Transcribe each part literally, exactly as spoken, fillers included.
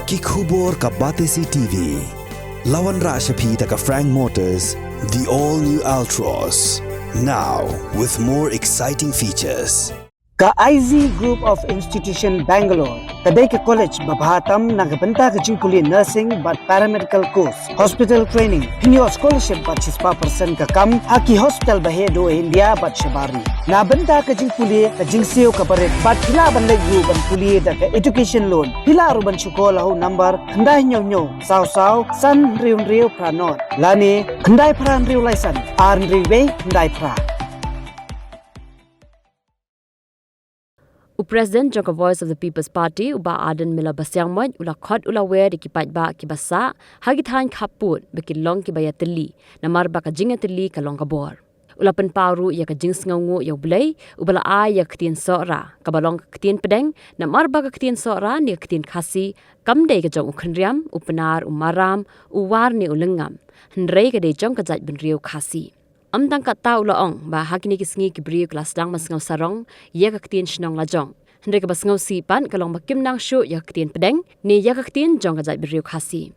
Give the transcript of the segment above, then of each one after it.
Ki khubor ka Batesi T V. La wanrah sha phi da ka Frank Motors, the all new Altroz. Now with more exciting features. Ka I Z Group of Institution Bangalore ka dei ka college ba bha tam na ka bynta ka jingpule nursing bad paramedical course, hospital training, pynïoh scholarship bad shispah percent ka kam ha ki hospital ba heh duh India bad shabar ri. Na bynta ka jingpule, ka jingsiew ka barit bad phi lah ban leit ruh ban pule da ka education loan. Phi lah ruh ban shu call ha u number khyndai hynñiew hynñiew saw saw san hynriew hynriew phra nod lane khyndai phra hynriew lai san ar hynriew wei khyndai phra. U President jong ka Voice of the People's Party, u Bah Ardent Miller Basaiawmoit, u la khot u la wer ïa ki paidbah kiba sah ha ki thaiñ khappud ba ki long kiba ïatylli namar ba ka jingïatylli ka long ka bor. U la pynpaw ruh ïa ka jingsngewnguh ïa U Blei uba la ai ïa ka ktien Sohra kaba long ka ktien pdeng, namar ba ka ktien Sohra ne ka ktien Khasi kam dei ka jong u Khynriam, u Pnar, u Maram, u War ne u Lyngngam, hynrei ka dei jong ka jaitbynriew Khasi. Ym tang katta, u la ong ba ha kine ki sngi ki briew ki la sdang ban sngew sarong ïa ka ktien shnong lajong, hynrei kaba sngewsih pat ka long ba kim nang shuh ïa ka ktien pdeng ne ïa ka ktien jong ka jaitbynriew Khasi.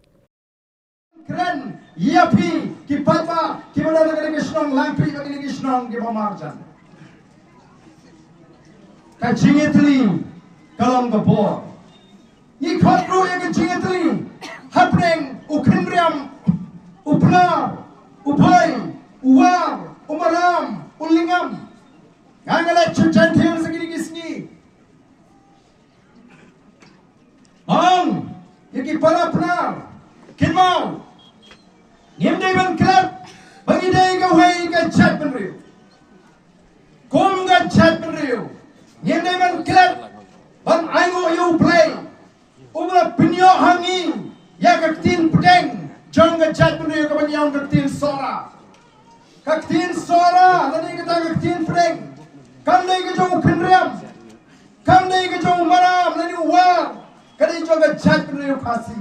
Kren ïa phi ki paidbah kiba don ha kane ka shnong Langpih bad kine ki shnong kiba marjan. Ka jingïatylli ka long ka bor. Ngi khot ruh ïa ka jingïatylli hapdeng u Khynriam, u Pnar, u Bhoi, u War, u Maram, u Lyngngam. Nga nga leit sha Jaiñtia sa kine ki sngi. Ong ïa ki para Pnar, kynmaw, ngim dei ban klet ba ngi dei kawei ka jaitbynriew. Kum ka jaitbynriew, ngim dei ban klet ban ainguh ïa U Blei uba la pynïoh ha ngi ïa ka ktien pdeng jong ka jaitbynriew kaba ngi ong ka ktien Sohra. Ka ktien Sohra lane kata ka ktien pdeng kam dei ka jong u Khynriam, kam dei ka jong u Maram lane u War, ka dei jong ka jaitbynriew Khasi.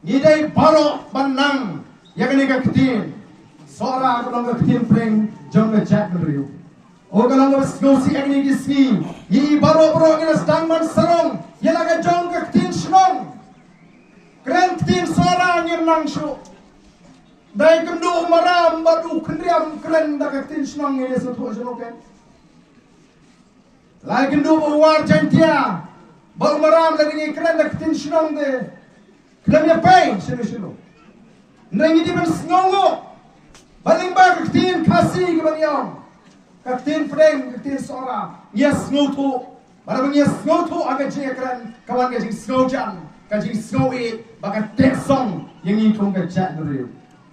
Ngi dei baroh ban nang ïa kane ka ktien Sohra, ka long ka ktien pdeng jong ka jaitbynriew. O, ka long kaba sngewsih ha kine ki sngi, ngi baroh baroh ngi la sdang ban sarong ïa la ka jong ka ktien shnong. Kren ktien Sohra ngim nang shuh. Dei kynduh u Maram bad u Khynriam kren da ka ktien shnong, ngi dei sngewthuh shuh, okay? Lai kynduh u War Jaiñtia bad u Maram lada ngi kren da ka ktien shnong te khlem ïa pei shano shano. Hynrei ngi dei ban sngewnguh ba lyngba ka ktien Khasi kaba ngi ong, ka ktien pdeng, ka ktien Sohra, ngi ïa sngewthuh. Bad haba ngi ïa sngewthuh ha ka jingïakren ka wan ka jingsngewjan, ka jingsngewieit bad ka tehsong ïa ngi kum ka jaitbynriew.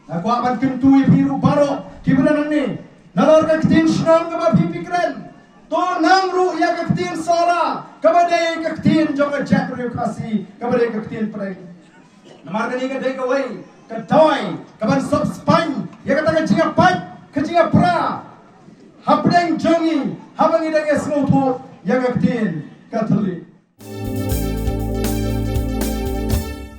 Nga kwah ban kyntu ïa phi ruh baroh kiba don hangne, nalor ka ktien shnong kaba phi phi kren, to nang ruh ïa ka ktien Sohra kaba dei ka ktien jong ka jaitbynriew Khasi, kaba dei ka ktien pdeng. Namar kane ka dei kawei ka dawai kaban sop spaiñ ïa kata ka jingïapait, ka jingïapra hapdeng jong ngi haba ngi dang ïa sngewthuh ïa ka ktien ka thylliej.